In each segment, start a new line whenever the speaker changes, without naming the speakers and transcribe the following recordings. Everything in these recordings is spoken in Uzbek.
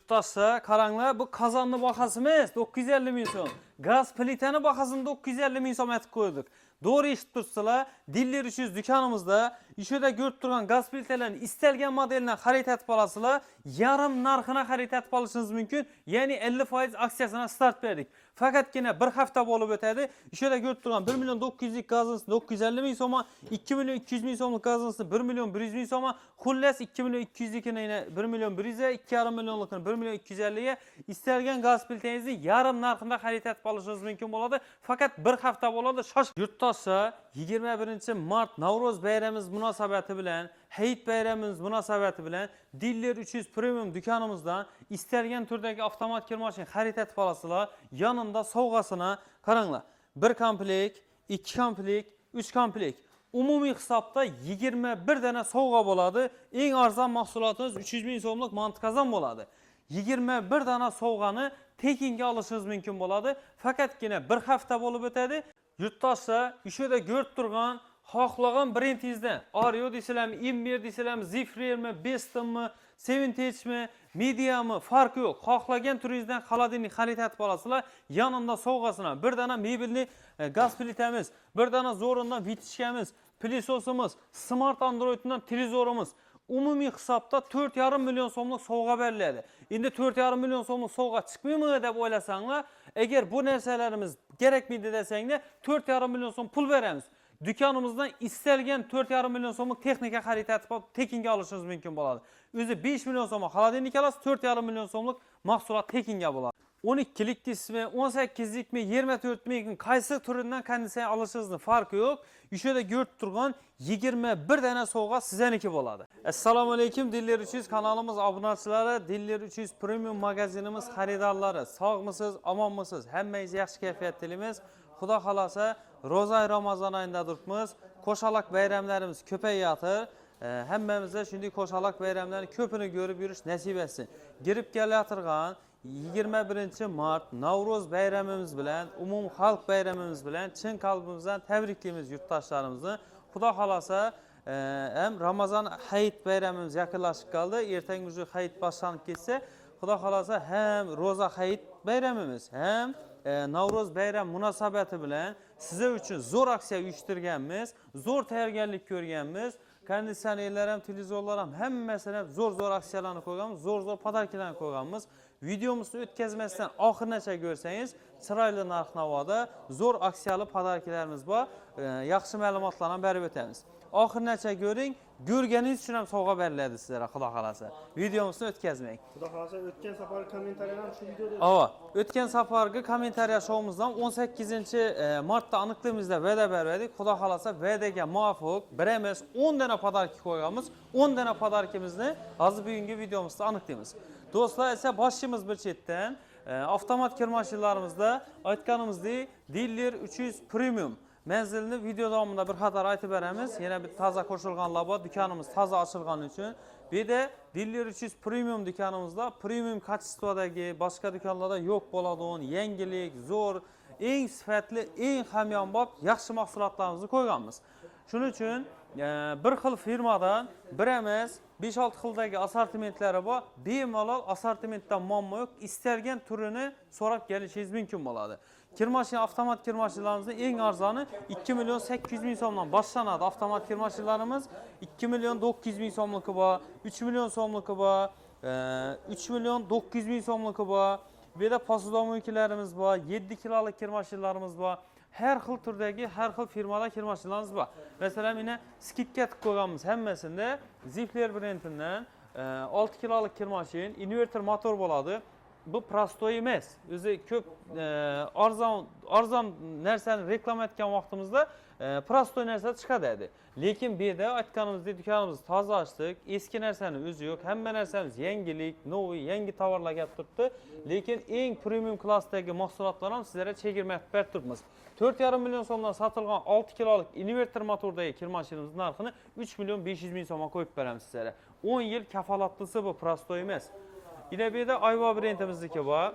Yurtdoshlar, qaranglar, bu qozonni bahasi emas, 950 ming so'm. Gaz plitani bahasini 950 ming so'm aytib qo'ydik. To'g'ri eshitib turibsizlar, Diller 300 do'konimizda ishida ko'rib turgan gaz plitalarni istalgan modelidan xarid etib olasizlar, yarim narxini xarid etib olishingiz mumkin. Ya'ni 50% aksiyasına start berdik. Faqatgina bir hafta bo'lib o'tadi. Ishida ko'rib turgan 1 million 900 lik gazimiz 950 ming so'm, 2 million 200 ming so'mlik gazimiz 1 million 100 ming so'm. Xullas 2 million 200 likini yana 1 million 100 ga, 2,5 millionlikini 1 million 250 ga istalgan gaz plitangizni yarim narxida xarid etib olishingiz mumkin bo'ladi. Faqat bir hafta bo'ladi. Shosh yurtdoshlar, 21 mart Navro'z bayramimiz munosabati bilan, Hayit bayramimiz munosabati bilan Diller 300 Premium do'konimizdan istalgan turdagi avtomat kirmashina xarid etib olasizlar. Yanında sovg'asini qaranglar. 1 komplekt, 2 komplekt, 3 komplekt. Umumiy hisobda 21 dana sovg'a bo'ladi. Eng arzon mahsulotimiz 300 ming so'mlik manti qozon bo'ladi. 21 dana sovg'ani tekinga olishingiz mumkin bo'ladi. Faqatgina bir hafta bo'lib o'tadi. Yurtdoshlar, o'sha ko'rib turgan xohlagan brendingizdan Ario deysizlarmi, Immer deysizlarmi, Zifrermi, Bestonmi, Seventechmi, Mediami farqi yo'q. Xohlagan turingizdan холодильник xarid etib olasizlar. Yanında sovg'asini bir dana mebelli gaz plitamiz, bir dana zo'ridan вытяжка miz, пылесос imiz, smart Androiddan televizorimiz. Umumiy hisobda 4,5 million so'mlik sovg'a beriladi. Endi 4,5 million so'mlik sovg'a chiqmaymi deb o'ylasanglar, agar bu narsalarimiz kerakmidi desanglar, 4,5 million so'm pul beramiz. Do'konimizdan istalgan 4,5 million so'mlik texnika xarid etib olib tekinga olishingiz mumkin bo'ladi. O'zi 5 million so'm холодильник olasiz, 4,5 million so'mlik mahsulot tekinga bo'ladi. 12lik deysizmi, 18likmi, 24 mi, qaysi turidan konditsioner olishingizni farqi yo'q. O'shada ko'rib turgan 21 dana sovg'a sizniki bo'ladi. Assalomu alaykum Diller 300 kanalimiz obunachilari, Diller 300 Premium magazinimiz xaridorlari. Sog'misiz, omonmisiz? Hammangiz yaxshi kayfiyat tilaymiz. Xudo xolasa, Ro'za Ramazon oyida turibmiz. Qo'shalak bayramlarimiz ko'payayotir. Hammamizda shunday qo'shalak bayramlarni ko'pini ko'rib yurish nasib etsin. Kirib kelayotgan 21 mart Navro'z bayramimiz bilan, umum xalq bayramimiz bilan chin qalbimizdan tabriklaymiz yurtdoshlarimizni. Xudo xolasa, ham Ramazon hayit bayramimiz yaqinlashib qoldi. Ertangi уже hayit boshlanib ketsa, Xudo xolasa ham ro'za hayit bayramimiz, ham Navro'z bayram munosabati bilan sizlar uchun zo'r aksiya uyushtirganmiz, zo'r tayyorgarlik ko'rganmiz. Konditsionerlar ham, televizorlar ham hammasini zo'r zo'r aksiyalarni qo'yganmiz, zo'r zo'r подарки larni qo'yganmiz. Videomizni o'tkazmasdan oxirigacha ko'rsangiz, chiroyli narx-navoda zo'r aksiyali подарки larimiz bor. Yaxshi ma'lumotlarni ham berib o'tamiz. Oxirigacha ko'ring, ko'rganingiz uchun ham sovg'a beriladi sizlarga, Xudo xolasa. Videomizni o'tkazmang.
Xudo xohlasa, o'tgan safar kommentariy ham shu videoda.
Ava, o'tgan safargi kommentariya showimizdan 18 martda aniqligimizda va'da berdik. Xudo xolasa, va'daga muvofiq bir emas, 10 dana подарки qo'yganmiz. 10 dana подарки mizni hozir bugungi videomizda aniqlaymiz. Do'stlar, esa boshimiz bir chetdan avtomat kirmashinlarimizda aytganimizdek Diller 300 Premium manzilini video davomida bir qator aytib beramiz. Yana bir toza qo'shilganlar bor. Do'konimiz toza ochilgani uchun. Bu yerda Diller 300 Premium do'konimizda premium качество dagi boshqa do'konlarda yo'q bo'ladigan yangilik, zo'r, eng sifatli, eng hamyonbop yaxshi mahsulotlarimizni qo'yganmiz. Shuning uchun bir xil firmadan bir emas, 5-6 xildagi assortimentlari bor. Bemalol assortimentdan muammo yo'q. Istalgan turini so'rab kelishingiz mumkin bo'ladi. Kirmashina avtomat kirmashinalarimizni eng arzoni 2 million 800 ming so'mdan boshlanadi. Avtomat kirmashinalarimiz 2 million 900 ming so'mligi bor, 3 million so'mligi bor, 3 million 900 ming so'mligi bor. Bu yerda посудомойка larimiz bor, 7 kilolik kirmashinalarimiz bor. Har xil turdagi, har xil firmalar kirmashinalarimiz bor. Masalan, mana скидка qilib qo'yganmiz hammasida Zifler brendidan 6 kilolik kirmashin, inverter motor bo'ladi. Bu простой emas. O'zi ko'p arzon arzon narsani reklama etgan vaqtimizda простой narsa chiqadi edi. Lekin bu yerda aytganimizdek do'konimizni toza ochdik. Eski narsani o'zi yo'q. Hamma narsamiz yangilik, новый, yangi tovarlar kelib turibdi. Lekin eng premium klassdagi mahsulotlar ham sizlarga chegirma qilib berib turibmiz. 4,5 million so'mdan sotilgan 6 kilolik inverter motordagi kirmashinamiz narxini 3 million 500 ming so'mga qo'yib beramiz sizlarga. 10 yil kafolatlisi, bu простой emas. Yine bu yerda Ayva brendimizniki bor.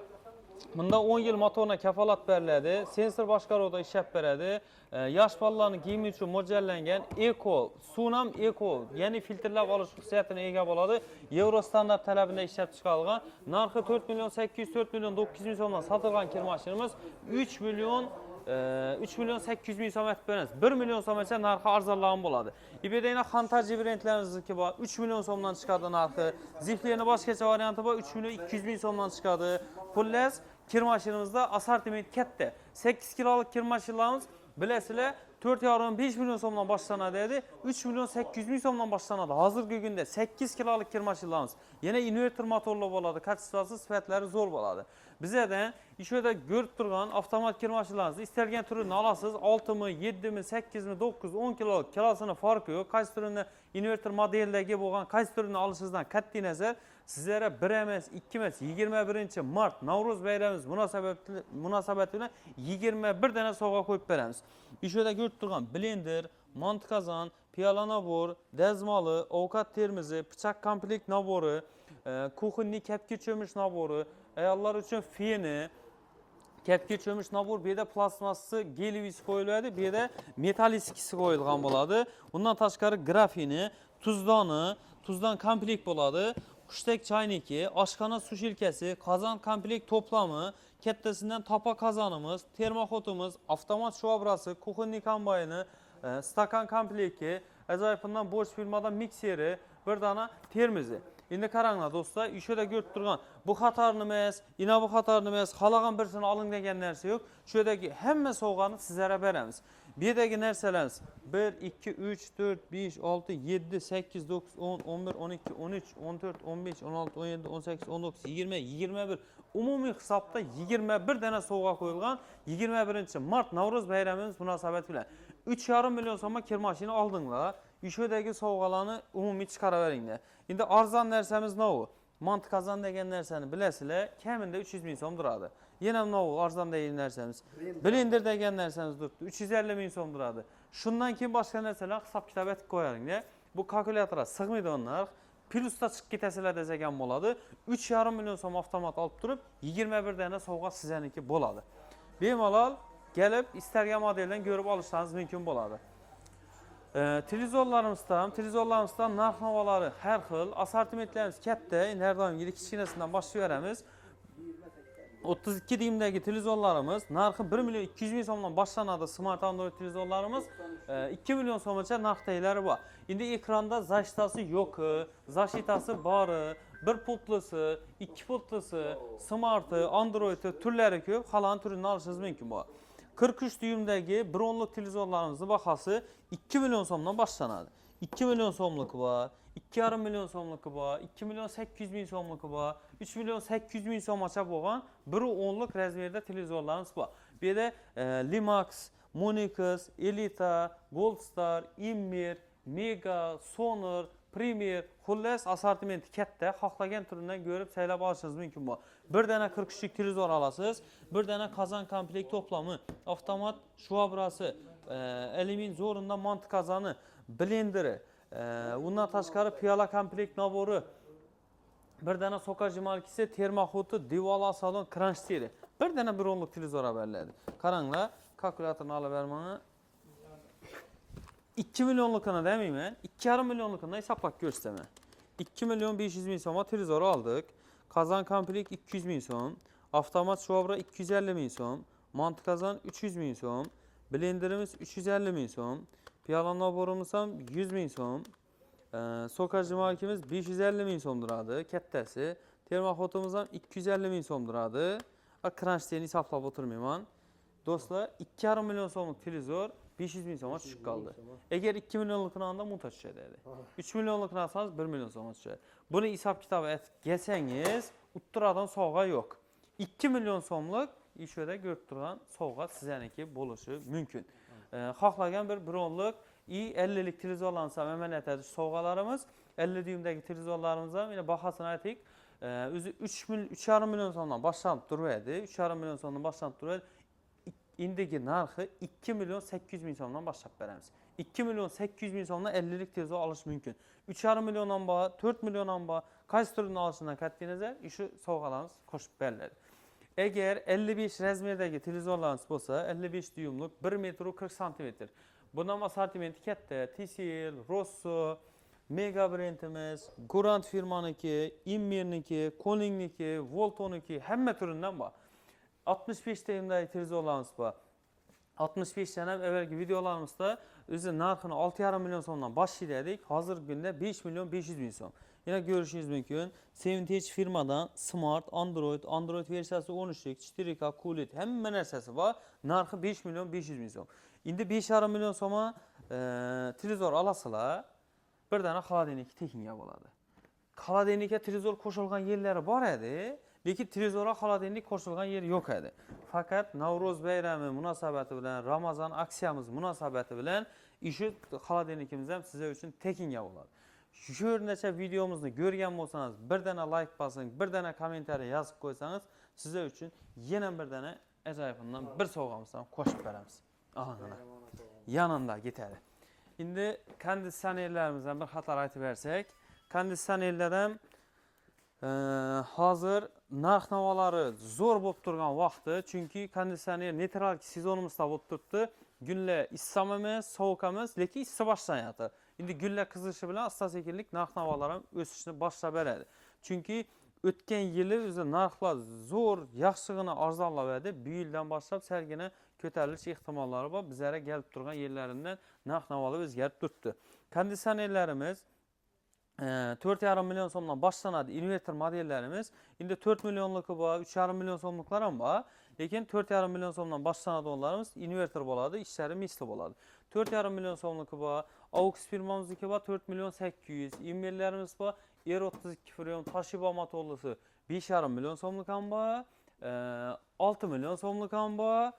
Bunda 10 yil motoruna kafolat beriladi, sensor boshqaruvida ishlab beradi. Yosh bolalarning kiyimi uchun mo'ljallangan eko, sunam eko, ya'ni filtrlab olish xususiyatini ega bo'ladi. Yevro standart talabida ishlab chiqarilgan. Narxi 4 million 800 4 million 900 ming so'mdan sotilgan kir mashinamiz 3 million 3 million 800 ming so'm aytib beramiz. 1 million so'mgacha narxi arzonlagan bo'ladi. Bu yerda yana Xantaji brendlarimizniki bor. 3 million so'mdan chiqadi narxi. Ziflerni boshqacha varianti bor. 3 million 200 ming so'mdan chiqadi. Xullas, kir mashinamizda assortiment katta. 8 kilolik kir mashinalarimiz bilasizlar 4,5-5 million so'mdan boshlanadi edi. 3 million 800 ming so'mdan boshlanadi. Hozirgi kunda 8 kilolik kir mashinalarimiz. Yana invertor motorli bo'ladi, качество si, sifatlari zo'r bo'ladi. Bizadan shu yerda ko'rib turgan avtomat kir mashinalarimizni istalgan turini olasiz. 6 mi, 7 mi, 8 mi, 9, 10 kilolik kilosini farqi yo'q. Qaysi turini invertor modeldagi bo'lgan qaysi turini olishingizdan qat'iy nazar sizlarga 1 emas, 2 emas, 21 mart Navro'z bayramimiz munosabati bilan 21 dona sovg'a qo'yib beramiz. Shu yerda ko'rib turgan blender, manti qozon, piyola набор, dazmoli, ovqat termizi, pichoq komplekt набор i, кухонный kapkir cho'mich набор i, ayollar uchun feni, kapkir cho'mich набор bu yerda plastmassa gelivisi qo'yiladi, bu yerda metallический qo'yilgan bo'ladi. Bundan tashqari grafini, tuzdoni, tuzdan komplekt bo'ladi. Hushtak chayniki, oshxona сушилка si, qozon komplekt to'plami, kattasidan topa qozonimiz, termoxotimiz, avtomat швабра si, кухонный kombayni, stakan komplekti, ajoyibından Bosch firmadan mikseri, bir dana termizi. Endi qaranglar do'stlar, shu yerda ko'rib turgan bu xatarni emas, ina bu xatarni emas, xohlagan birisini oling degan narsa yo'q. Shu yerdagi hamma sovg'ani sizlarga beramiz. Bu yerdagi narsalarimiz 1, 2, 3, 4, 5, 6, 7, 8, 9, 10, 11, 12, 13, 14, 15, 16, 17, 18, 19, 20, 21. Umumiy hisobda 21 dana sovg'a qo'yilgan 21 mart Navro'z bayramimiz munosabati bilan 3,5 million so'mga kir mashina oldinglar. Shu yerdagi sovg'alarni umumiy chiqaraveringlar. Endi arzon narsamiz nima u? Manti qozon degan narsani bilasizlar, kamida 300 ming so'm turadi. Yana nima u arzon degan narsamiz? Blender degan narsamiz turibdi, 350 ming so'm turadi. Shundan keyin boshqa narsalar hisob kitob etib qo'yaringlar. Bu kalkulyatorga sig'maydi u narx. Plyusda chiqib ketasizlar desak ham bo'ladi. 3,5 million so'm avtomat olib turib, 21 dona sovg'a sizniki bo'ladi. Bemalol kelib istalgan modeldan ko'rib olishingiz mumkin bo'ladi. Televizorlarimizdan narx navolari har xil, assortimentlarimiz katta. Endi har doimgidek kichkinasidan boshlayveramiz. 32 dyuymdagi televizorlarimiz narxi 1 million 200 ming so'mdan boshlanadi. Smart Android televizorlarimiz 2 million so'mgacha narxdagilari bor. Endi ekranda защита si yo'q, защита si bori, bir pultlisi, ikki pultlisi, smarti, Androidi turlari ko'p, xohlagan turini olishingiz mumkin bu. 43 dyuymdagi bir o'nlik televizorlarimizni bahosi 2 million so'mdan boshlanadi. 2 million so'mligi bor, 2,5 million so'mligi bor, 2 million 800 ming so'mligi bor, 3 million 800 ming so'mgacha bo'lgan 1,10lik razmerda televizorlarimiz bor. Bu yerda Limax, Monix, Elita, Gold Star, Immer, Mega, Sonor, Premier, xullas assortimenti katta, xohlagan turidan ko'rib saylab olishingiz mumkin bu. Bir dana 43lik televizor olasiz, bir dana qozon komplekt to'plami, avtomat швабра si, alyumin zo'ridan manti qozoni, blenderi, undan tashqari piyola komplekt набор i, bir dana соковыжималка si, термоход i, devola salon kronşteyni. Bir dana bir o'nlik televizor beriladi. Qaranglar, kalkulyatorni olib ber mana. 2 millionlikini demayman, 2,5 millionlikini hisoblab ko'rsataman. 2 million 500 ming so'mga televizor oldik. Qozon komplekt 200 ming so'm, avtomat швабра 250 ming so'm, manti qozon 300 ming so'm, blenderimiz 350 ming so'm, piyola набор imiz ham 100 ming so'm, соковыжималка miz 550 ming so'm turadi, kattasi. Термоход imiz ham 250 ming so'm turadi. Kronşteyni hisoblab o'tirmayman. Do'stlar, 2,5 million so'mlik televizor 500 ming so'mga tushib qoldi. Agar 2 millionlikini olganda munta tushadi edi. 3 millionlikini olsangiz 1 million so'mga tushadi. Buni hisob kitob etib kelsangiz, uttiradan sovg'a yo'q. 2 million so'mlik shu yerda ko'rib turgan sovg'a sizniki bo'lishi mumkin. Xohlagan bir bronlik i 50lik televizorlarimiz ham amaliyotda sovg'alarimiz, 50 dyuymdagi televizorlarimiz ham yine bahosini aytaylik. O'zi 3 million 3,5 million so'mdan boshlanib turadi. 3,5 million so'mdan boshlanib turadi. Indigi narxi 2 million 800 ming so'mdan boshlab beramiz. 2 million 800 ming so'mdan 50lik televizor olish mumkin. 3,5 million ham bor, 4 million ham bor. Qaysi turini olishidan qat'iy nazar, shu sovg'alarimiz qo'shib beriladi. Agar 55 razmerdagi televizorlarimiz bo'lsa, 55 dyumlik 1 metr 40 santimetr. Bundan assortimenti katta. TCL, Rosso, Mega brendimiz, Gurant firmaniki, Immerniki, Koningniki, Voltoniki hamma turidan bor. 65 dyumdagi televizorlarimiz bor. 65 dan ham avvalgi videolarimizda o'zi narxini 6,5 million so'mdan boshlaydik. Hozirgi kunda 5 million 500 ming so'm. Yana ko'rishingiz mumkin. 7H firmadan Smart, Android, Android versiyasi 13lik, 4K QLED hamma narsasi bor. Narxi 5 million 500 ming so'm. Endi 5,5 million so'ma televizor olasizlar, bir dana холодильник tekinga bo'ladi. Холодильник ka televizor qo'shilgan yerlari bor edi, lekin televizorga холодильник qo'shilgan yeri yo'q edi. Faqat Navro'z bayrami munosabati bilan, Ramazon aksiyamiz munosabati bilan shu холодильник imiz ham sizlar uchun tekinga bo'ladi. Shu necha videomizni ko'rgan bo'lsangiz, bir dana like bosing, bir dana kommentariy yozib qo'ysangiz, sizlar uchun yana bir dana ajoyibından bir sovg'amizni qo'shib beramiz. Aha, yanında ketadi. Endi konditsionerlarimizdan bir xatar aytib bersak, konditsionerlar ham hozir narx navolari zo'r bo'lib turgan vaqti, chunki konditsioner neytral sezonimizda bo'lib turibdi. Günlar issiq emas, sovuq emas, lekin issi boshlanyapti. Endi günlar qizishi bilan asta sekinlik narx navolar ham o'sishni boshlab beradi. Chunki o'tgan yili o'zi narxlar zo'r, yaxshigina arzonlab edi. Bu yildan boshlab salgina ko'tarilish ehtimollari bor. Bizlarga kelib turgan yerlaridan narx navolar o'zgarib turibdi. Konditsionerlarimiz 4,5 million so'mdan boshlanadi invertor modellarimiz. Endi 4 millionligi bor, 3,5 million so'mliklar ham bor. Lekin 4,5 million so'mdan boshlanadi onlarimiz invertor bo'ladi, ishlari misli bo'ladi. 4,5 million so'mligi bor, AUX firmamizniki bor 4 million 800, Immerlarimiz bor, R32 Freon Toshiba motorlisi 5,5 million so'mlik ham bor, 6 million so'mlik ham bor,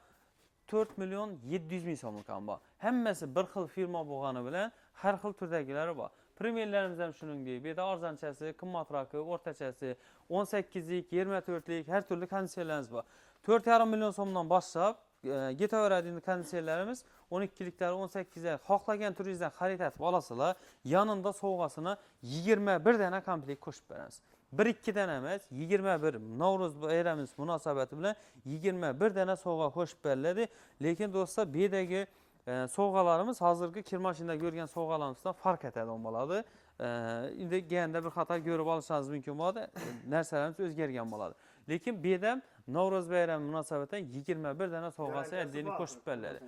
4 million 700 ming so'mlik ham bor. Hammasi bir xil firma bo'lgani bilan har xil turdagilari bor. Premierlarimiz ham shuningdek, bu yerda arzonchasi, qimmatroqi, o'rtachasi, 18lik, 24lik har turli konditsionerlarimiz bor. 4,5 million so'mdan boshlab ketaveradi endi konditsionerlarimiz 12liklari, 18lar xohlagan turingizdan xarid etib olasizlar. Yanında sovg'asini 21 dana komplekt qo'shib beramiz. 1-2 dana emas, 21 Navro'z bayramimiz munosabati bilan 21 dana sovg'a qo'shib beriladi. Lekin do'stlar, bu yerdagi sovg'alarimiz hozirgi kirmashinda ko'rgan sovg'alarimizdan farq etadi bo'ladi. Endi kelganda bir xato ko'rib olishingiz mumkin bo'ladi. Narsalarimiz o'zgargan bo'ladi. Lekin bu yerda ham Navro'z bayrami munosabati 21 dana sovg'asi отдельно qo'shib beriladi.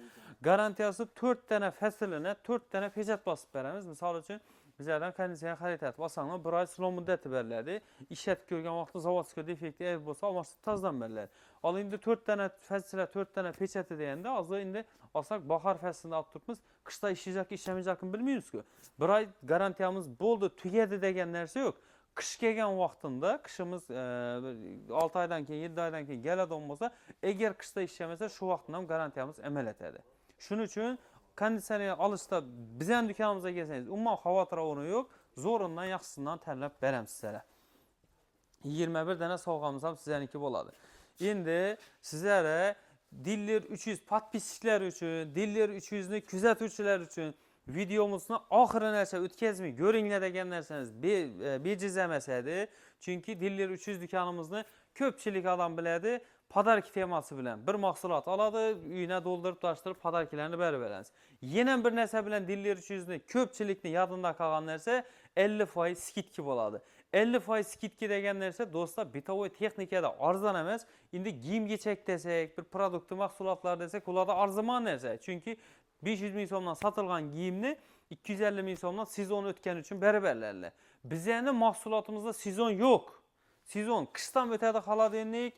Garantiyasi 4 dana faslini 4 dana pechat bosib beramiz. Misol uchun bizlardan konditsioner xarid etib olsanglar, bir oy sinov muddati beriladi. Ishlatib ko'rgan vaqtda заводской defekti ayb bo'lsa, almashtirib tozadan beriladi. Al endi 4 dana fasli, 4 dana pechati deganda, hozir endi olsak bahor faslida olib turibmiz. Qishda ishlayjak, ishlamayjakini bilmaymiz-ku. Bir oy garantiyamiz bo'ldi, tugadi degan narsa yo'q. Qish kelgan vaqtida, qishimiz 6 oydan keyin, 7 oydan keyin keladigan bo'lsa, agar qishda ishlamasa, shu vaqtdan ham garantiyamiz amal etadi. Shuning uchun konditsioner olishda bizning do'konimizga kelsangiz, umuman xavotir o'rni yo'q. Zo'ridan, yaxshisidan tanlab beramiz sizlarga. 21 dana sovg'amiz ham sizlarniki bo'ladi. Endi sizlarga Diller 300 подписчик lar uchun, Diller 300 ni kuzatuvchilar uchun videomizni oxirigacha o'tkazmay ko'ringlar degan narsamiz bejiz emas edi. Chunki Diller 300 do'konimizni ko'pchilik odam biladi. Подарки temasi bilan bir mahsulot oladi, uyine to'ldirib toshtirib подарки larni berib beramiz. Yana bir narsa bilan Diller 300 ni ko'pchilikni yodida qolgan narsa 50% скидка bo'ladi. 50% скидка degan narsa do'stlar бытовой texnikada arzon emas. Endi kiyim kechak desak, bir продукт mahsulotlar desak, ularda arziman narsa. Chunki 500 ming so'mdan sotilgan kiyimni 250 ming so'mdan sezon o'tgani uchun berib beradilar. Bizning mahsulotimizda sezon yo'q. Sezon qishdan o'tadi холодильник,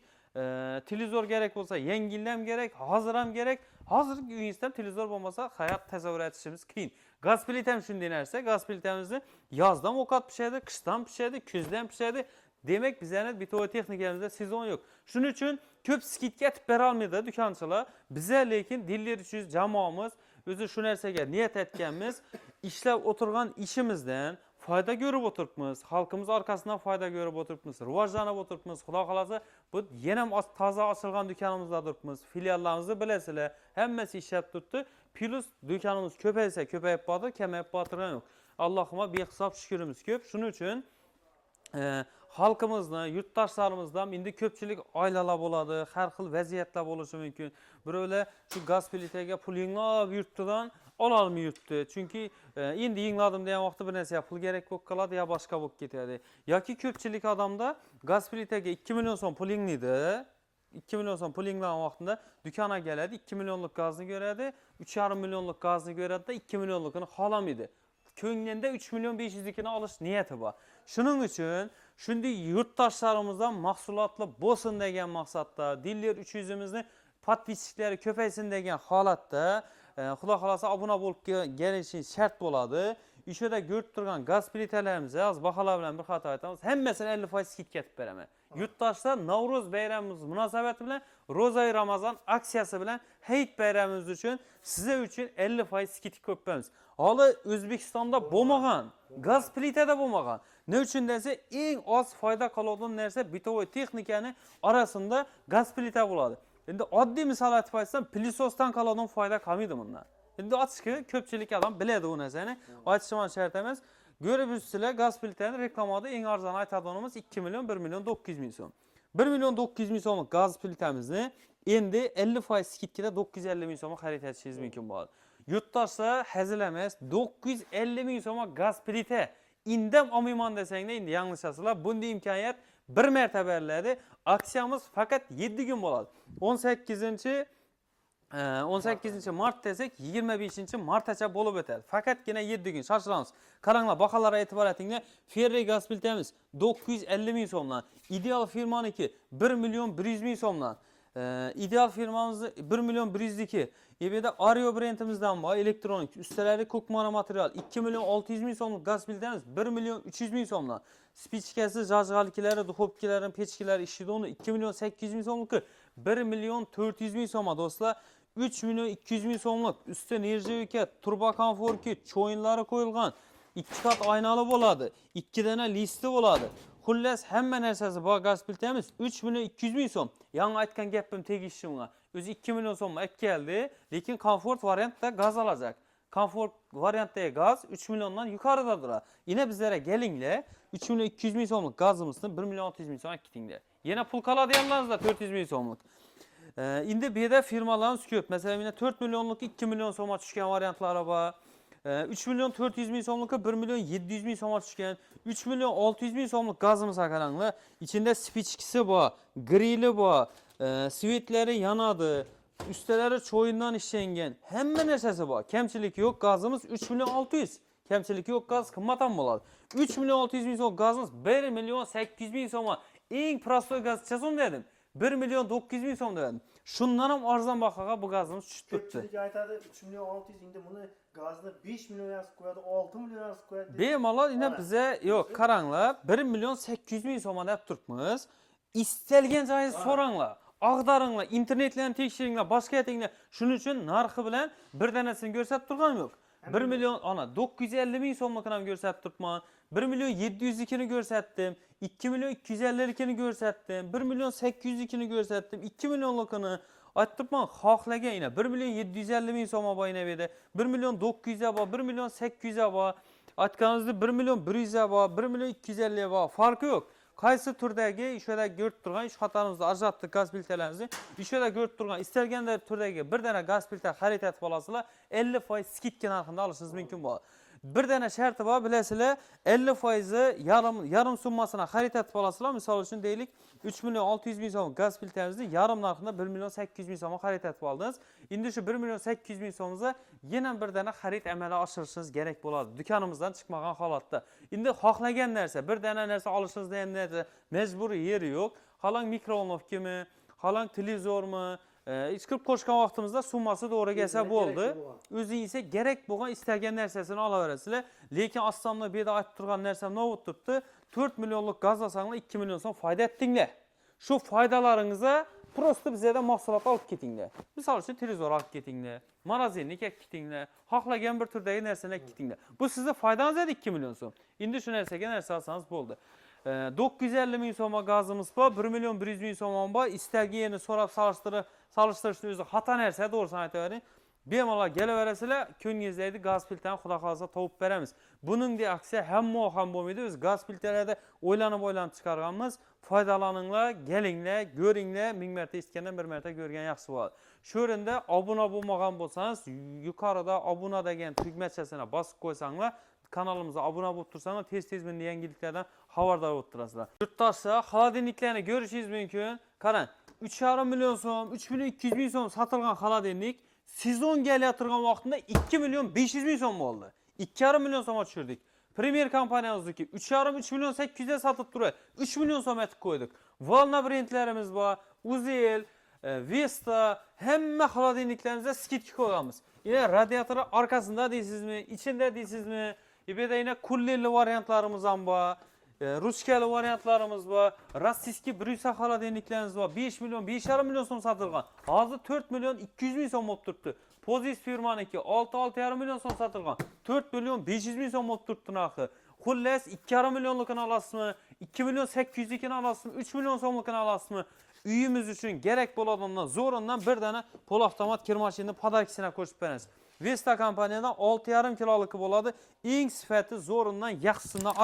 televizor kerak bo'lsa yangi yilda ham kerak, hozir ham kerak. Hozir uyingizda televizor bo'lmasa hayot tasavvur etishimiz qiyin. Gaz plita ham shunday narsa. Gaz plitamizni yozdan ovqat pishadi, qishdan pishadi, kuzda ham pishadi. Demak, bizlarning бытовой texnikamizda sezon yo'q. Shuning uchun ko'p скидка etib bera olmaydi do'konchilar. Biza lekin Diller 300 jamoamiz o'zi shu narsaga niyat etganmiz. Ishlab o'tirgan ishimizdan foyda ko'rib o'tiribmiz. Xalqimiz orqasidan foyda ko'rib o'tiribmiz. Rivojlanib o'tiribmiz. Xudo xolasa bu yana ham toza ochilgan do'konimizda turibmiz. Filiallarimizni bilasizlar, hammasi ishlab turibdi. Plus do'konimiz ko'paysa ko'payib bordi, kamayib bortirgani yo'q. Allohga behisob shukrimiz ko'p. Shuning uchun Xalqimizni, yurtdoshlarimizdan endi ko'pchilik oilalar bo'ladi, har xil vaziyatlar bo'lishi mumkin. Birovlar shu gaz plitaga pul yig'lab yurtdidan ololmay yurtdi. Chunki endi yig'ladim degan vaqtda bir narsaga pul kerak bo'lib qoladi yo boshqa bo'lib ketadi. Yoki ko'pchilik odamda gaz plitaga 2 million so'm pul yig'laydi. 2 million so'm pul yig'lagan vaqtida do'konga keladi, 2 millionlik gazni ko'radi, 3,5 millionlik gazni ko'radida 2 millionlikini xohlamaydi. Ko'nglida 3 million 500likini olish niyati bor. Shuning uchun shunday yurtdoshlarimizdan mahsulotli bo'lsin degan maqsadda, Diller 300imizni подписчиклari ko'paysin degan holatda, xudo xohlasa obuna bo'lib kelishi shart bo'ladi. O'shada ko'rib turgan gaz plitalarimizni hozir baholar bilan bir xato aytamiz, hammasini 50% скидка etib beraman. Yurtdoshlar, Navro'z bayramimiz munosabati bilan, Ro'zai Ramazon aksiyasi bilan Hayit bayramimiz uchun sizlar uchun 50% скидка qo'yib beramiz. Hali O'zbekistonda bo'lmagan, gaz plitada bo'lmagan. Ne uchun desa, eng oz foyda qiladigan narsa бытовой texnikani orasida gaz plita bo'ladi. Endi oddiy misol aytib aytsam, пылесос dan qoladigan foyda qolmaydi bundan. Endi ochiqi ko'pchilik odam biladi u narsani. Aytishim ham shart emas. Ko'rib yuribsizlar, gaz plitani reklamada eng arzon aytadiganimiz 2 million 1 million 900 ming so'm. 1 million 900 ming so'mlik gaz plitamizni endi 50% скидка da 950 ming so'mga xarid etishingiz mumkin bo'ladi. Yurtdoshlar, hazil emas, 950 ming so'mga gaz plita indam olmayman desangda endi yanglishasizlar. Bunday imkoniyat bir marta beriladi. Aksiyamiz faqat 7 kun bo'ladi. 18 18 mart desak, 25 martgacha bo'lib o'tadi. Faqatgina 7 kun. Shoshilamiz. Qaranglar, baholarga e'tibor etinglar. Ferri gaz plitamiz 950 ming so'mdan. Ideal firmaniki 1 million 100 ming so'mdan. Ideal firmamizni 1 million 102. Bu yerda Ario brendimizdan bor, elektronik. Ustalari ko'kmara material 2 million 600 ming so'mlik gaz plitamiz 1 million 300 ming so'mdan. Спичка si, зажигалка lari, духовка lari, pechkalari ishlaydi, uni 2 million 800 ming so'mligi 1 million 400 ming so'mga do'stlar. 3 million 200 ming so'mlik usti нержавейка, turba konforki, cho'yinlari qo'yilgan, ikki qat oynali bo'ladi, ikki dana listi bo'ladi. Xullas, hamma narsasi bor gaz plitamiz 3 million 200 ming so'm. Yangi aytgan gapim tegishli unga. O'zi 2 million so'm aytib keldi, lekin komfort variantda gaz olacak. Komfort variantdagi gaz 3 milliondan yuqorida turadi. Yine bizlere kelinglar, 3 million 200 ming so'mlik gazimizni 1 million 600 ming so'm olib ketinglar. Yana pul qoladi yanlaringizda 400 ming so'mlik. Endi bu yerda firmalarimiz ko'p. Masalan, mana 4 millionlik 2 million so'mga tushgan variantlari bor. 3 million 400 ming so'mlik 1 million 700 ming so'mga tushgan. 3 million 600 ming so'mlik gazimiz qaranglar. Ichida спичка si bor, grili bor, свет lari yonadi. Ustalari cho'yindan ishlangan. Hamma narsasi bor. Kamchilik yo'q. Gazimiz 3 million 600. Kamchilik yo'q, gaz qimmat ham bo'ladi. 3 million 600 ming so'm gazimiz 1 million 800 ming so'mga. Eng простой gaz necha so'm dedim? 1 million 900 ming so'm dedim. Shundan ham arzon bahoga bu gazimiz tushib turibdi.
Ko'pchilik aytadi 3 million 600, endi buni gazni 5 million yozib qo'yadi, 6 million yozib qo'yadi deb.
Bemalol yine
Ana.
bize yo'q, qaranglar, 1 million 800 ming so'm deb turibmiz. Istalgan joyingizni so'ranglar. Ag'daringlar, internetlarni tekshiringlar, boshqa aytinglar. Shuning uchun narxi bilan bir danasini ko'rsatib turganim yo'q. 1 million ana 950 ming so'mlikini ham ko'rsatib turibman. 1 million 700likini ko'rsatdim. 2 million 250likini ko'rsatdim. 1 million 800likini ko'rsatdim. 2 millionlikini aytib turibman, xohlagan yine 1 million 750 ming so'm bor yine bu yerda. 1 million 900 bor, 1 million 800 bor. Aytganimizda 1 million 100 bor, 1 million 250 bor. Farqi yo'q. Qaysi turdagi shu yerda ko'rib turgan ish xatorimizda ajratdik gaz plitalarimizni. Shu yerda ko'rib turgan istalgan turdagi bir dana gaz plita xarid etib olasizlar, 50% скидка narxida olishingiz mumkin bo'ladi. Bir dana sharti bor, bilasizlar, 50% yarim yarim summasini xarid etib olasizlar. Misol uchun deylik, 3 million 600 ming so'm gaz plitamizni yarim narxida 1 million 800 ming so'mga xarid etib oldingiz. Endi shu 1 million 800 ming so'mga yana bir dana xarid amalga oshirishingiz kerak bo'ladi. Do'konimizdan chiqmagan holatda. Endi xohlagan narsa, bir dana narsa olishingizda ham narsa majburiy yeri yo'q. Xohlang микроволновка mi, xohlang televizormi, ichkirib qo'shgan vaqtimizda summasi to'g'ri kelsa
O'zine
bo'ldi.
kerak bo'lgan.
O'zi esa kerak bo'lgan istalgan narsasini olaverasizlar. Lekin ostonda bu yerda aytib turgan narsam nima bo'lib turibdi? 4 millionlik gaz olsanglar 2 million so'm foyda etdinglar. Shu foydalaringizga просто bizlardan mahsulot olib ketinglar. Misol uchun televizor olib ketinglar, морозильник olib ketinglar, xohlagan bir turdagi narsani olib ketinglar. Bu sizni foydangiz edi 2 million so'm. Endi shu narsaga narsa olsangiz bo'ldi. 950 ming so'mga gazimiz bor, 1 million 100 ming so'm bor. Istalgan yerini so'rab solishtirib, solishtirishni o'zi xato narsa, to'g'risini aytavering. Bemalol kelaverasizlar, ko'nglingizdagi gaz plitani xudo xohlasa topib beramiz. Buningdek aksiya hamma ham bo'lmaydi. Biz gaz plitalarda o'ylanib-o'ylanib chiqarganmiz. Foydalaninglar, kelinglar, ko'ringlar. 1000 marta eshitgandan bir marta ko'rgan yaxshi bo'ladi. Shu o'rinda obuna bo'lmagan bo'lsangiz, yuqorida obuna degan tugmachasini bosib qo'ysanglar, kanalimizga obuna bo'lib tursanglar, tez-tez bunday yangiliklardan xabardor bo'lib turasizlar. Yurtdoshlar, холодильник larni ko'rishingiz mumkin. Qarang, 3,5 million so'm, 3 million 200 ming so'm sotilgan холодильник sezon kelayotgan vaqtida 2 million 500 ming so'm bo'ldi. 2,5 million so'mga tushirdik. Premier kompaniyamizniki 3,5 3 million 800 ga sotib turadi. 3 million so'm etib qo'ydik. Volna brendlarimiz bor, Uzel, Vesta, hamma холодильник larimizda скидка qo'yamiz. Yine radiatori arkasında deysizmi, içinde deysizmi? Bu yerda yine kullerli variantlarimiz ham bor. Ruchkali variantlarimiz bor. Rossiyskiy Bryusa холодильник larimiz bor. 5 million, 5,5 million so'm sotilgan. Hozir 4 million 200 ming so'm bo'lib turibdi. Pozis firmaniki 6 6,5 million so'm sotilgan. 4 million 500 ming so'm bo'lib turibdi narxi. Xullas 2,5 millionlikini olasizmi? 2 million 800likini olasizmi? 3 million so'mlikini olasizmi? Uyimiz uchun kerak bo'ladigandan zo'ridan bir dana полуавтомат kir mashinani подарка sini qo'shib beramiz. Vesta kompaniyadan 6,5 kiloliki bo'ladi. Eng sifati zo'ridan, yaxshisidan,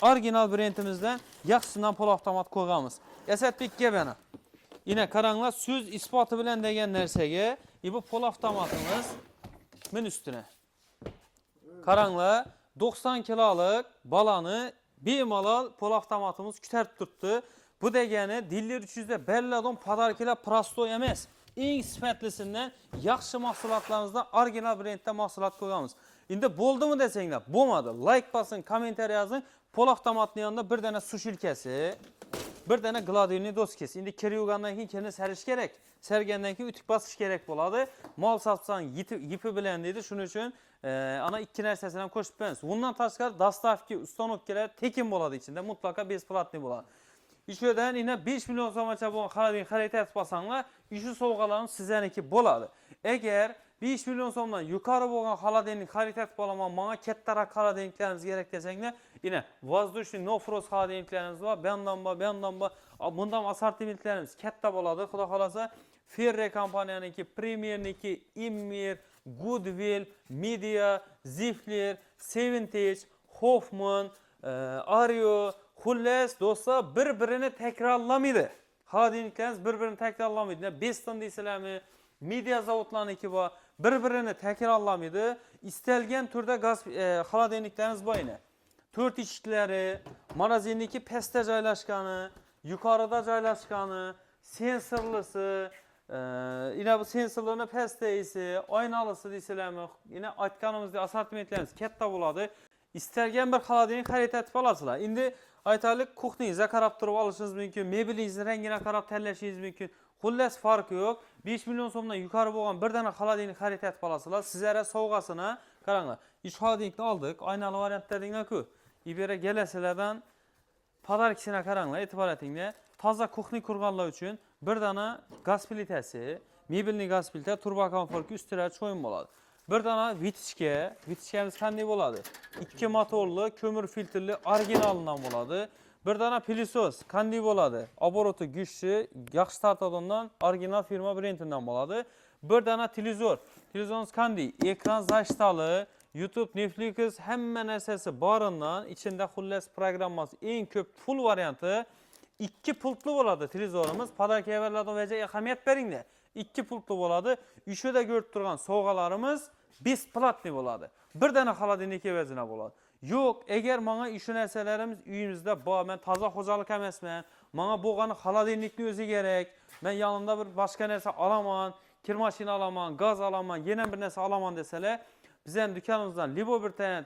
original brendimizdan yaxshisidan полуавтомат qo'yganmiz. Asadbek yana. Yine qaranglar, so'z isboti bilan degan narsaga, bu полуавтомат imiz min üstüne. Qaranglar, 90 kilolik balani bemalol полуавтомат imiz ko'tarib turibdi. Bu degani Diller 300da beriladigan подарка lar простой emas. Eng sifatlisidan, yaxshi mahsulotlarimizdan, original brendda mahsulot qo'yamiz. Endi bo'ldimi desanglar, bo'lmadi. Like bosing, kommentariy yozing. Полуавтомат ni yonida bir dana сушилка si, bir dana гладильный доска si. Endi kir yuvgandan keyin kirni sarish kerak. Sargandan keyin utuk bosish kerak bo'ladi. Mol sotsang yipi bilan deydi. Shuning uchun ana ikki narsasini ham qo'shib qo'yamiz. Bundan tashqari доставка, установка lar tekin bo'ladi ichida, mutlaqo бесплатный bo'ladi. Shu yerdan yana 5 million so'mgacha bo'lgan холодильник xarid etib olsanglar, shu sovg'alarimiz sizlarniki bo'ladi. Agar 5 million so'mdan yuqori bo'lgan холодильник xarid etib olaman, menga kattaroq холодильник larimiz kerak desanglar, yine воздушный no frost холодильник larimiz bor, bu yandan bor, bu yandan bor. Bundan assortimentlarimiz katta bo'ladi. Xudo xolasa Ferre kompaniyaniki, Premierniki, Immer, Goodwill, Media, Zifler, Seventage, Hoffman, Ario, xullas do'stlar bir-birini takrorlamaydi. Холодильник larimiz bir-birini takrorlamaydi. Beston deysizlarmi, Media zavodlarniki bor, bir-birini takrorlamaydi. Istalgan turda gaz холодильник larimiz bor yine. To'rt eshiklari, морозильник i pastda joylashgani, yuqorida joylashgani, sensorlisi, yine bu sensorlarni pastdagisi, oynalisi deysizlarmi, yine aytganimizdek assortimentlarimiz katta bo'ladi. Istalgan bir холодильник xarid etib olasizlar. Endi aytaylik, кухня ngizga qarab turib olishingiz mumkin, mebelingizni rangini qarab tanlashingiz mumkin. Xullas farqi yo'q. 5 million so'mdan yuqori bo'lgan bir dana холодильник xarid etib olasizlar. Sizlarga sovg'asini qaranglar. Ish холодильник ni oldik, oynali variantda dedinglar-ku. Ibera kelasizlardan подарка sini qaranglar, e'tibor etinglar. Toza кухня qurganlar uchun bir dana gaz plitasi, mebelniy gaz plita, turbo konforka ustilari cho'yin bo'ladi. Bir dana вытяжка, вытяжка miz qanday bo'ladi? Ikki motorli, ko'mir filtrli originalidan bo'ladi. Bir dana пылесос qanday bo'ladi? Оборот i kuchli, yaxshi tortadigandan original firma brendidan bo'ladi. Bir dana televizor. Televizorimiz qanday? Ekran защита li, YouTube, Netflix hamma narsasi boridan, ichida xullas programmasi eng ko'p full varianti ikki pultli bo'ladi televizorimiz. Подарка beriladigan vaja ahamiyat beringlar. Ikki pultli bo'ladi. Shuda ko'rib turgan sovg'alarimiz бесплатный bo'ladi. Bir dana холодильник evazina bo'ladi. Yo'q, agar menga shu narsalarimiz uyimizda bor, men toza xo'jalik emasman. Menga bo'lgani холодильник ni o'zi kerak. Men yonimda bir boshqa narsa olaman, kir mashina olaman, gaz olaman, yana bir narsa olaman desalar, biz ham do'konimizdan любой bir tane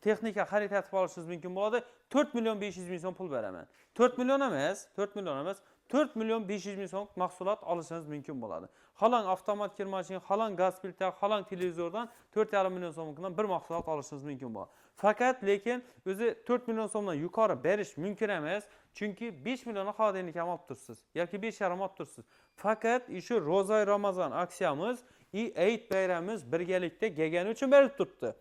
texnika xarid etib olishingiz mumkin bo'ladi. 4 million 500 ming so'm pul beraman. 4 million emas, 4 million emas, 4 million 500 ming so'm mahsulot olishingiz mumkin bo'ladi. Xolang avtomat kir mashina, xolang gaz plita, xolang televizordan 4,5 million so'mdan bir mahsulot olishingiz mumkin bo'ladi. Faqat lekin o'zi 4 million so'mdan yuqori berish mumkin emas, chunki 5 millionni холодильник ham olib tursiz yoki 5,5 olib tursiz. Faqat shu Ro'zay Ramazon aksiyamiz и Eid bayramimiz birgalikda kelgani uchun berilib turibdi.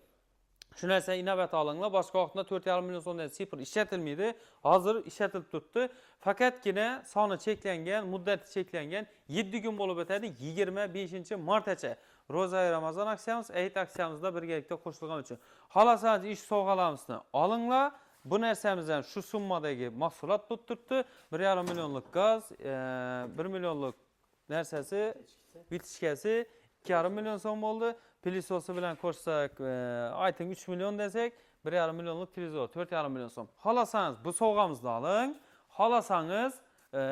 Shu narsani inobat olinglar. Boshqa vaqtda 4,5 million so'mdan sifr ishlatilmaydi. Hozir ishlatilib turibdi. Faqatgina soni cheklangan, muddati cheklangan 7 kun bo'lib o'tadi, 25-martgacha. Ro'zai Ramazon aksiyamiz, Eid aksiyamizda birgalikda qo'shilgan uchun. Xohlasangiz ish sovg'alarimizni olinglar. Bu narsamiz ham shu summadagi mahsulot bo'lib turibdi. 1,5 millionlik gaz, 1 millionlik narsasi, vitichkasi 2,5 million so'm bo'ldi. Pilisosi bilan qo'shsak, ayting 3 million desak, 1,5 millionlik televizor 4,5 million so'm. Xohlasangiz bu sovg'amizni oling. Xohlasangiz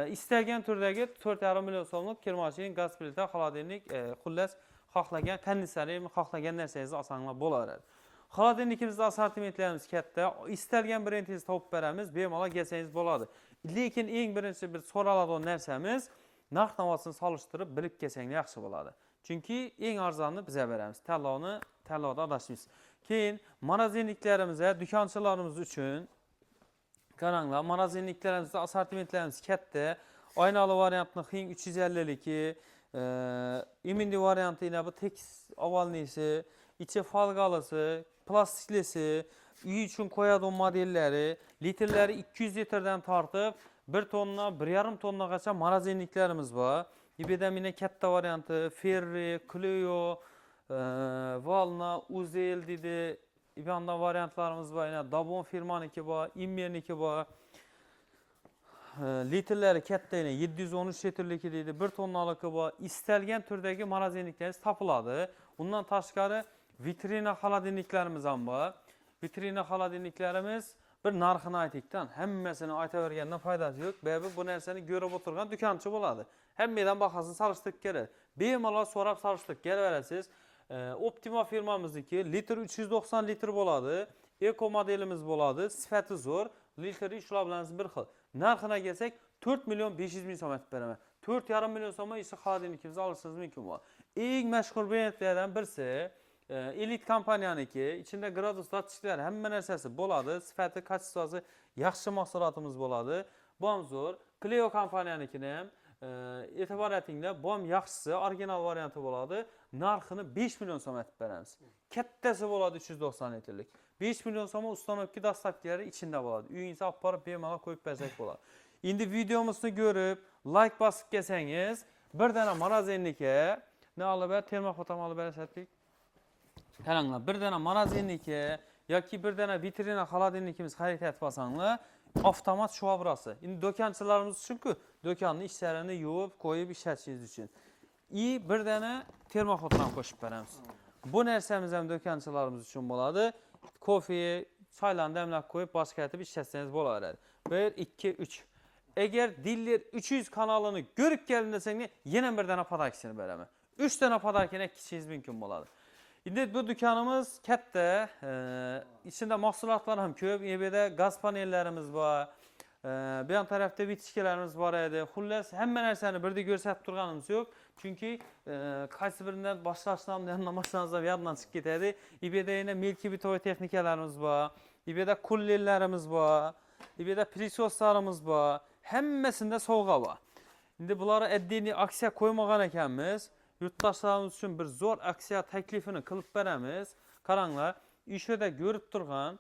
istalgan turdagi 4,5 million so'mlik kirmashin, gaz plita, холодильник, xullas xohlagan konditsioner, xohlagan narsangizni olsanglar bo'laveradi. Холодильник imizda assortimentlarimiz katta. Istalgan brendingizni topib beramiz, bemalol kelsangiz bo'ladi. Lekin eng birinchi bir so'raladigan narsamiz narx navosini solishtirib bilib kelsangiz yaxshi bo'ladi. Chunki eng arzonini biza beramiz. Tanlovni tanlovda adashmaysiz. Keyin морозильник larimizga, do'konchilarimiz uchun qaranglar, морозильник larimizda assortimentlarimiz katta. Oynali variantni Xing 352, imindi variantı yine bu tekis овальный si, içi folgalisi, plastiklisi, uy uchun qo'yadigan modellari, litrlari 200 litrdan tortib 1 tonna, 1,5 tonnagacha морозильник larimiz bor. Ibeda mine katta varianti Ferri, Clio, Valna, Uzel dedi. İbanda variantlarimiz bor. Yine Dabon firmaniki bor, Immerniki bor. Litrlari katta yine 713 litrliki deydi, 1 tonnaligi bor. Istalgan turdagi морозильник larimiz topiladi. Undan tashqari vitrina холодильник larimiz ham bor. Vitrina холодильник larimiz bir narxini aytikdan, hammasini aytavergandan foydasi yo'q. Baribir bu narsani ko'rib o'tirgan do'konchi bo'ladi. Hammadan bahosini solishtirib keladi. Bemalol so'rab solishtirib kelaverasiz. Optima firmamizniki litr 390 litr bo'ladi. Eko modelimiz bo'ladi. Sifati zo'r. Litri shular bilan bir xil. Narxina kelsak 4 million 500 ming so'm aytib beraman. 4,5 million so'mga issiq холодильник imizni olishingiz mumkin bo'ladi. Eng mashhur brendlardan birisi Elit kompaniyaniki. Ichida gradus datchiklar, hamma narsasi bo'ladi. Sifati, качество si yaxshi mahsulotimiz bo'ladi. Bu ham zo'r. Clio kompaniyanikini ham e'tibor etinglar, bu ham yaxshisi, original varianti bo'ladi. Narxini 5 million so'm aytib beramiz. Kattasi bo'ladi 390 litrlik. 5 million so'm установка доставка lari ichida bo'ladi. Uyingizga olib borib bemalol qo'yib bersak bo'ladi. Endi videomizni ko'rib, like bosib kelsangiz, bir dona морозильник ka ne olib ber, termofotam olib berasatdik. Qaranglar, bir dona морозильник ka yoki bir dona vitrina холодильник imiz xarid etib olsanglar, avtomat швабра si. Endi do'konchilarimiz uchun-ku, do'konni ishlarini yuvib, qo'yib ishlatishingiz uchun. И bir dona termoxotdan ham qo'shib beramiz. Bu narsamiz ham do'konchilarimiz uchun bo'ladi. Kofe, choylarni damlab qo'yib, boshqa etib ishlatsangiz bo'laveradi. 1 2 3. Agar Diller 300 kanalini ko'rib keldim desanglar, yana bir dona подарка sini beraman. 3 dona подарка ni ikkishingiz mumkin bo'ladi. Endi bu do'konimiz katta, ichida mahsulotlar ham ko'p. Bu yerda gaz panellarimiz bor. Bu yon tarafda vitichkalarimiz bor edi. Xullas, hamma narsani birda ko'rsatib turganimiz yo'q. Chunki qaysi biridan boshlashni ham, yandan boshlasangiz ham yoddan chiqib ketadi. Bu yerda yana мелкий бытовой texnikalarimiz bor. Bu yerda kullerlarimiz bor. Bu yerda пылесос larimiz bor. Hammasida sovg'a bor. Endi bularni отдельный aksiya qo'ymagan ekanmiz. Yurtdoshlarimiz uchun bir zo'r aksiya taklifini qilib beramiz. Qaranglar, ishida ko'rib turgan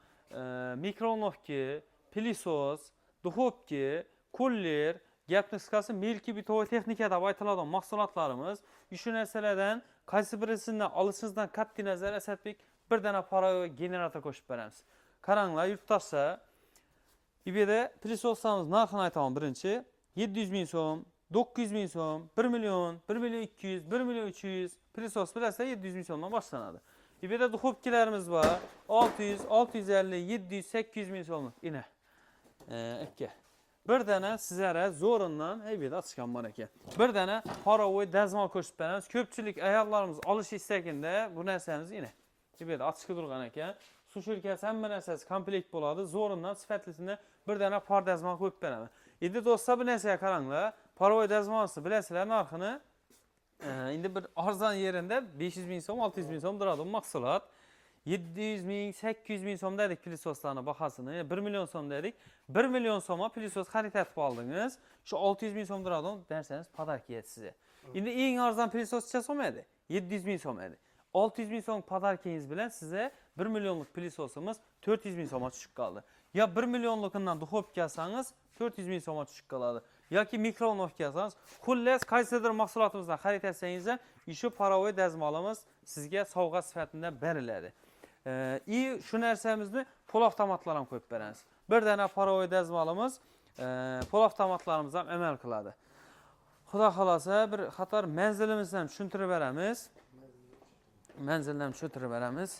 микроволновка, пылесос, духовка, кулер, gapni qisqasi мелкий бытовой texnika deb aytiladigan mahsulotlarimiz. Shu narsalardan qaysi birisidan olishingizdan qat'iy nazar Asadbek bir dona паровой generator qo'shib beramiz. Qaranglar, yurtdoshlar, bu yerda пылесос larimiz narxini aytaman birinchi. 700 ming so'm, 900 ming so'm, 1 million, 1 million 200, 1 million 300. Пылесос bilasizlar 700 ming so'mdan boshlanadi. Bu yerda духовка larimiz bor. 600, 650, 700, 800 ming so'mlik. Ina. Ikki. Bir dana sizlarga zo'ridan bu yerda chiqqan bor ekan. Bir dana паровой dazmol qo'shib beramiz. Ko'pchilik ayollarimiz olish istaganda bu narsamiz ina. Bu yerda ochiq turgan ekan. Сушилка si hamma narsasi komplekt bo'ladi. Zo'ridan sifatlisini bir dana par dazmol qo'yib beraman. Endi do'stlar bu narsaga qaranglar. Паровой dazmolni bilasizlar narxini. Endi bir arzon yerida 500 ming so'm, 600 ming so'm turadi bu mahsulot. 700 ming, 800 ming so'm dedik пылесос larni bahosini. 1 million so'm dedik. 1 million so'mga пылесос xarid etib oldingiz. Shu 600 ming so'm turadi dersangiz подарка yetdi sizga. Endi eng arzon пылесос necha so'm edi? 700 ming so'm edi. 600 ming so'm подарка ngiz bilan size 1 millionlik пылесос imiz 400 ming so'mga tushib qoldi. Ya 1 millionlikidan духовка alsangiz 400 ming so'mga tushib qoladi. Yoki mikrovolnovka qilsangiz, xullas qaysidir mahsulotimizdan xarid etsangiz ham shu parovoy dazmolimiz sizga sovg'a sifatida beriladi. И shu narsamizni pul avtomatlar ham qo'yib beramiz. Bir dana parovoy dazmolimiz pul avtomatlarimiz ham amal qiladi. Xudo xolasa bir qator manzilimizni ham tushuntirib beramiz. Manzilni ham tushuntirib beramiz.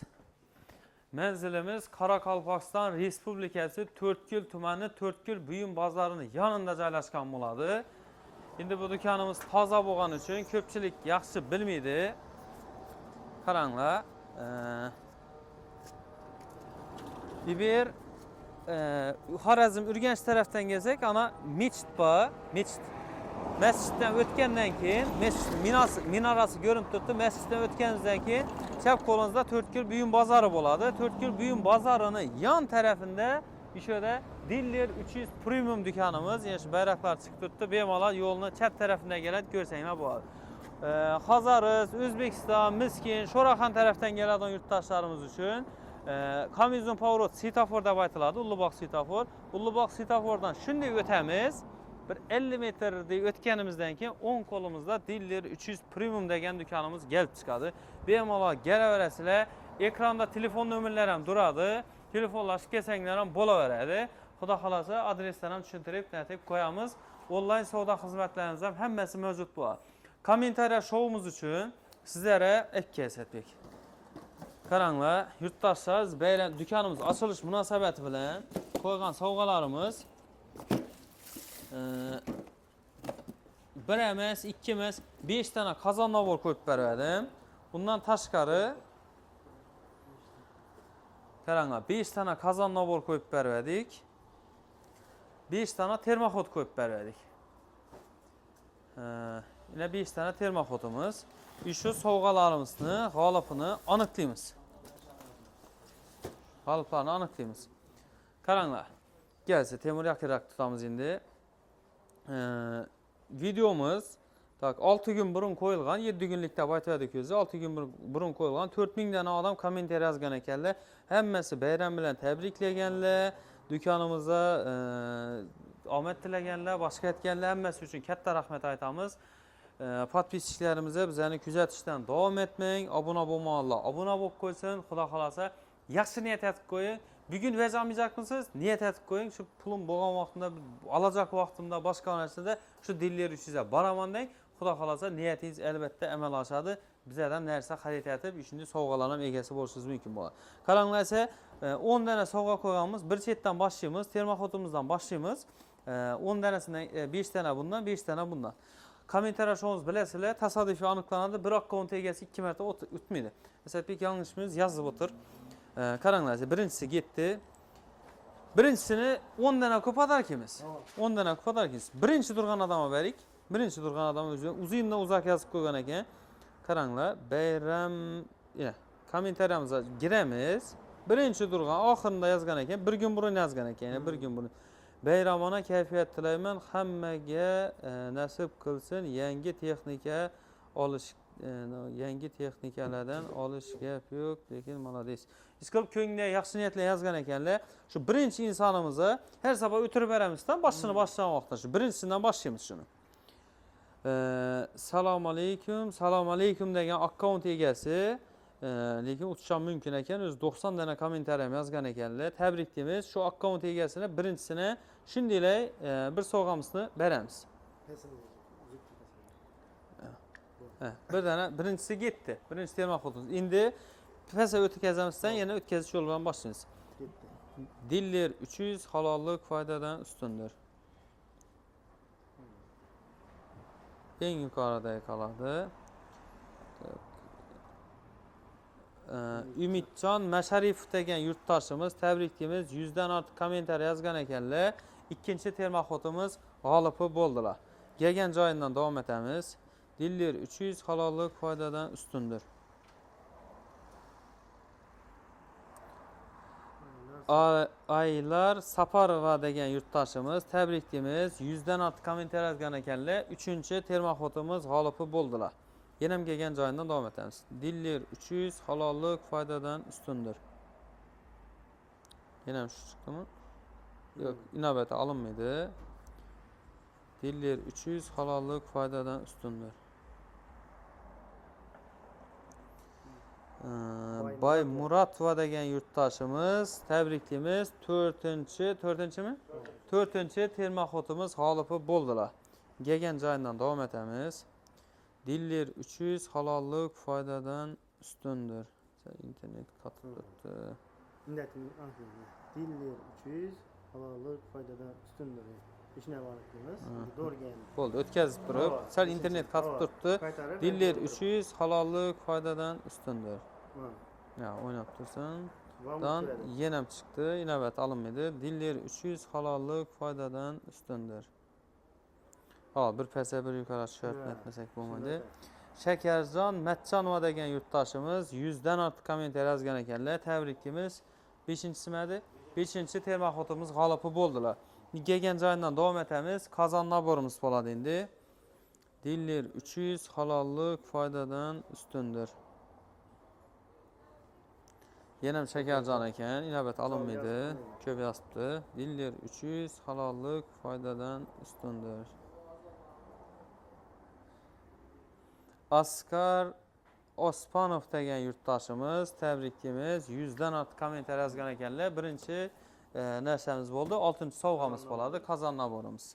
Manzilimiz Qoraqalpog'iston Respublikasi To'rtko'l tumani To'rtko'l buyum bozorining yonida joylashgan bo'ladi. Endi bu do'konimiz toza bo'lgani uchun ko'pchilik yaxshi bilmaydi. Qaranglar. Bir Xorazm Urganch tarafdan kelsak, ana mechit bor, mechit. Masjiddan o'tgandan keyin masjid minorasi ko'rinib turibdi. Masjiddan o'tganimizdan keyin chap qo'limizda To'rtko'l buyum bozori bo'ladi. To'rtko'l buyum bozorini yon tarafida o'sha yerda Diller 300 Premium do'konimiz, ya'ni shu bayroqlar chiqib turibdi. Bemalol yo'lni chap tarafidan keladi, ko'rsanglar bo'ladi. Xozariz, O'zbekiston, Miskin, Sho'raxon tarafdan keladigan yurtdoshlarimiz uchun Komizun поворот svetofor deb aytiladi, Ulug'bog' svetofor. Ulug'bog' svetofordan shunday o'tamiz. Bir 50 metrdek o'tganimizdan keyin o'ng qo'limizda Diller 300 Premium degan do'konimiz kelib chiqadi. Bemalol kelaverasizlar. Ekranda telefon nomerlari ham turadi. Telefonlashib kelsanglar ham bo'laveradi. Xudo xolasa adresdan ham tushuntirib, netib qo'yamiz. Onlayn savdo xizmatlarimiz ham hammasi mavjud bo'ladi. Kommentariya shoumiz uchun sizlarga ikkazatbek. Qaranglar, yurtdoshlar, bayram do'konimiz ochilish munosabati bilan qo'ygan sovg'alarimiz bir emas, ikki emas, 5 dana qozon nabor qo'yib berdim. Bundan tashqari qaranglar, 5 dana qozon nabor qo'yib berdik. 5 dana termoxod qo'yib berdik. Yine 5 dana termoxodimiz. Shu sovg'alarimizni g'olibini aniqlaymiz. G'oliblarni aniqlaymiz. Qaranglar. Kelsa Temur yaqinroq tutamiz endi. Videomiz так 6 kun burun qo'yilgan, 7 kunlik deb aytadi o'zi, 6 kun burun qo'yilgan. 4000 dana odam kommentariy yozgan ekanlar. Hammasi bayram bilan tabriklaganlar, do'konimizda omad tilaganlar, boshqa aytganlar, hammasi uchun katta rahmat aytamiz. Подписчик larimizga bizani kuzatishdan davom etmang, obuna bo'lmaganlar obuna bo'lib qo'ysin, xudo xolasa yaxshi niyat etib qo'ying. Bugun vaz olmayapmisiz, niyat etib qo'ying. Shu pulim bo'lgan vaqtimda, olajak vaqtimda, boshqa narsada shu Diller 300 boraman deng. Xudo xolasa niyatingiz albatta amal oshadi. Bizlardan narsa xarid etib, shunday sovg'alar ham egasi bo'lishingiz mumkin bo'ladi. Qaranglar esa 10 dana sovg'a qo'yganmiz. Bir chetdan boshlaymiz, termoxodimizdan boshlaymiz. 10 danasidan 5 dana bundan, 5 dana bundan. Kommentariy shoumiz bilasizlar, tasodifiy aniqlanadi. Bir akkaunt egasi 2 marta o'tmaydi. Asadbek yanglishimiz yozib o'tir. Qaranglar, birinchisi ketdi. Birinchisini 10 dana ko'p подарк imiz. 10 dana ko'p подарк imiz. Birinchi turgan odamga berik. Birinchi turgan odam o'zi uzundan uzoq yozib qo'ygan ekan. Qaranglar, bayram, ya, kommentariyamizga giramiz. Birinchi turgan oxirida yozgan ekan, bir kun burun yozgan ekan, ya'ni bir kun burun. Bayramona kayfiyat tilayman, hammaga nasib qilsin, yangi texnika olish, yangi texnikalardan olish gap yo'q, lekin молодец. Ishqilib ko'ngilga yaxshi niyatlar yozgan ekanlar. Shu birinchi insonimizni har safar o'tirib beramizdan boshini boshlagan vaqtda shu birinchisidan boshlaymiz shuni. Salom alaykum, salom alaykum degan akkaunt egasi, lekin o'tish ham mumkin ekan, o'zi 90 dana kommentariy ham yozgan ekanlar. Tabriklaymiz. Shu akkaunt egasini birinchisini shundaylar bir sovg'amizni beramiz. Bir dana birinchisi ketdi. Birinchi termoxodimiz. Endi pastga o'tkazamizdan yana o'tkazish yo'li bilan boshlaymiz.
Ketdi.
Diller 300 halollik foydadan ustundir. Eng yuqorida qoladi. Umidjon Masharipov degan yurtdoshimiz, tabriklaymiz. 100 dan ortiq kommentariy yozgan ekanlar. Ikkinchi termoxodimiz g'olibi bo'ldilar. Kelgan joyidan davom etamiz. Diller 300 halollik foydadan ustundir. Aylar Saparova degan yurtdoshimiz, tabriklaymiz. 100 dan ortiq kommentariy yozgan ekanlar. 3-chi termoxodimiz g'olibi bo'ldilar. Yana ham kelgan joyidan davom etamiz. Diller 300 halollik foydadan ustundir. Yana ham shu chiqdimi? Yo'q, inobatga olinmaydi. Diller 300 halollik foydadan ustundir. Bay Muratova degan yurtdoshimiz, tabriklaymiz. 4-chi, 4-chimi? 4-chi termaxotimiz g'olibi bo'ldilar. Kelgan joyidan davom etamiz. Diller 300 halollik foydadan ustundir. Internet qotib turibdi.
Diller 300 halollik foydadan ustundir. Ishni qilamiz. To'g'ri.
Bo'ldi, o'tkazib turib, sal internet qotib turibdi. Diller 300 halollik foydadan ustundir. Ya, o'ynab tursin. Dan yana ham chiqdi, inobat olinmaydi. Diller 300 halollik foydadan ustundir. Ha, bir pastga bir yuqori tushib etmasak bo'lmaydi. Shakarjon Matchonova degan yurtdoshimiz 100 dan ortiq kommentariy yozgan ekanlar. Tabriklaymiz. 5-chisimi? 5-chi termaxotimiz g'olibi bo'ldilar. Kelgan joyidan davom etamiz. Qozon набор imiz bo'ladi endi. Diller 300 halollik foydadan ustundir. Yana ham Shakarjon ekan, inobat olinmaydi. Ko'p yozibdi. Diller 300 halollik foydadan ustundir. Askar Ospanov degan yurtdoshimiz, tabriklaymiz. 100 dan ortiq kommentariy yozgan ekanlar. Birinchi narsamiz bo'ldi. 6-sovg'amiz bo'ladi, qozon набор imiz.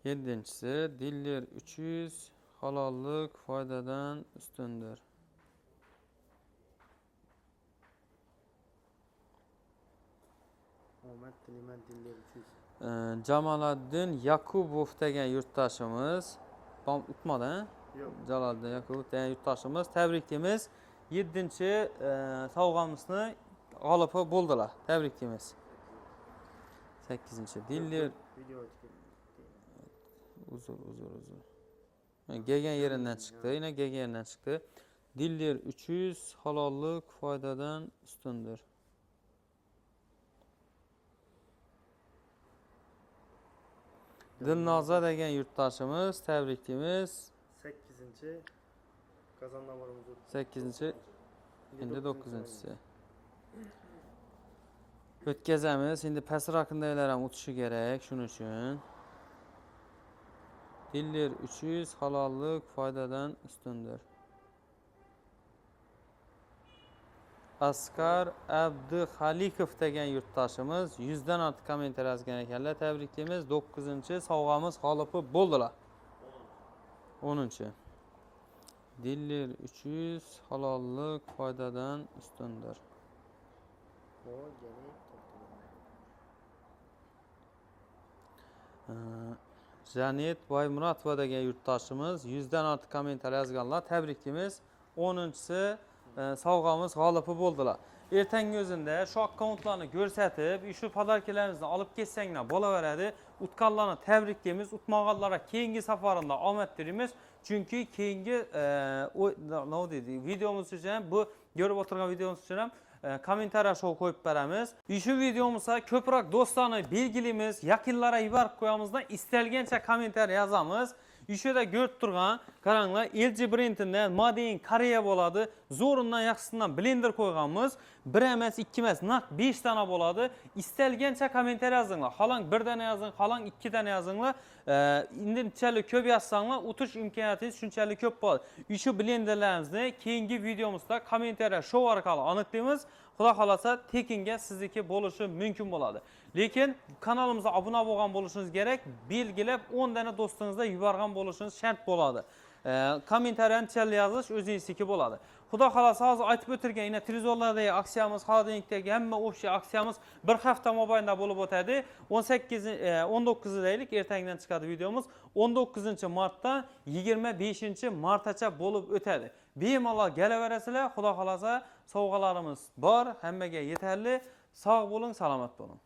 7-chisi Diller 300 halollik foydadan ustundir.
Omad tilayman Diller 300.
Jamoliddin Yakubov degan yurtdoshimiz utmadi, ha?
Yo'q.
Jaloliddin Yakubov degan yurtdoshimiz, tabriklaymiz. 7-chi sovg'amizni g'olibi bo'ldilar. Tabriklaymiz. 8-chi Diller
video
uzr, uzr, uzr. Kelgan yeridan chiqdi, yine kelgan yeridan chiqdi. Diller 300 halollik foydadan ustundir. Dilnoza degan yurtdoshimiz, tabriklaymiz.
8-chi qozon набор imiz.
8-chi, endi 9-chisi. O'tkazamiz. Endi pastroqindagilar ham o'tishi kerak, shuning uchun. Diller 300 halollik foydadan ustundir. Askar Abduxalikov degan yurtdoshimiz 100 dan ortiq kommentariy yozgan ekanlar. Tabriklaymiz. 9-chi sovg'amiz g'olibi bo'ldilar. 10-chi. Diller 300 halollik foydadan ustundir. Janet Boymuratova degan yurtdoshimiz 100 dan ortiq kommentariy yozganlar. Tabriklaymiz. 10-chisi sovg'amiz g'olibi bo'ldilar. Ertangi o'zida shu akkauntlarni ko'rsatib, shu подарка larimizni olib ketsanglar bo'laveradi. Utganlarni tabriklaymiz, utmaganlarga keyingi safarında omad tilaymiz. Chunki keyingi nima deydi, videomiz uchun ham, bu ko'rib o'tirgan videomiz uchun ham kommentariy shou qo'yib beramiz. Shu videomizga ko'proq do'stlarni belgilaymiz, yaqinlarga yuborib qo'yamizdan istalgancha kommentariy yozamiz. Shu yerda ko'rib turgan, qaranglar, LG brendidan Made in Korea bo'ladi. Zo'ridan yaxshisidan blender qo'yganmiz. 1 emas, 2 emas, naq 5 dona bo'ladi. Istalgancha kommentariy yozinglar. Xolang 1 dona yozing, xolang 2 dona yozinglar. Endi unchalik ko'p yozsanglar, o'tish imkoniyatingiz shunchalik ko'p bo'ladi. Shu blenderlarimizni keyingi videomizda kommentariy shou orqali aniqlaymiz. Xudo xolasa tekinga sizniki bo'lishi mumkin bo'ladi. Lekin kanalimizga obuna bo'lgan bo'lishingiz kerak, belgilab 10 dona do'stingizga yuborgan bo'lishingiz shart bo'ladi. Kommentariyani challi yozish o'zingizniki bo'ladi. Xudo xolasa hozir aytib o'tirgan yana televizorlardagi aksiyamiz, xolodilnikdagi hamma общий aksiyamiz bir hafta mobaynida bo'lib o'tadi. 18, 19 deylik, ertangidan chiqadi videomiz. 19 martdan 25 martacha bo'lib o'tadi. Bemalol kelaverasizlar. Xudo xolasa sovg'alarimiz bor, hammaga yetarli. Sog' bo'ling, salomat bo'ling.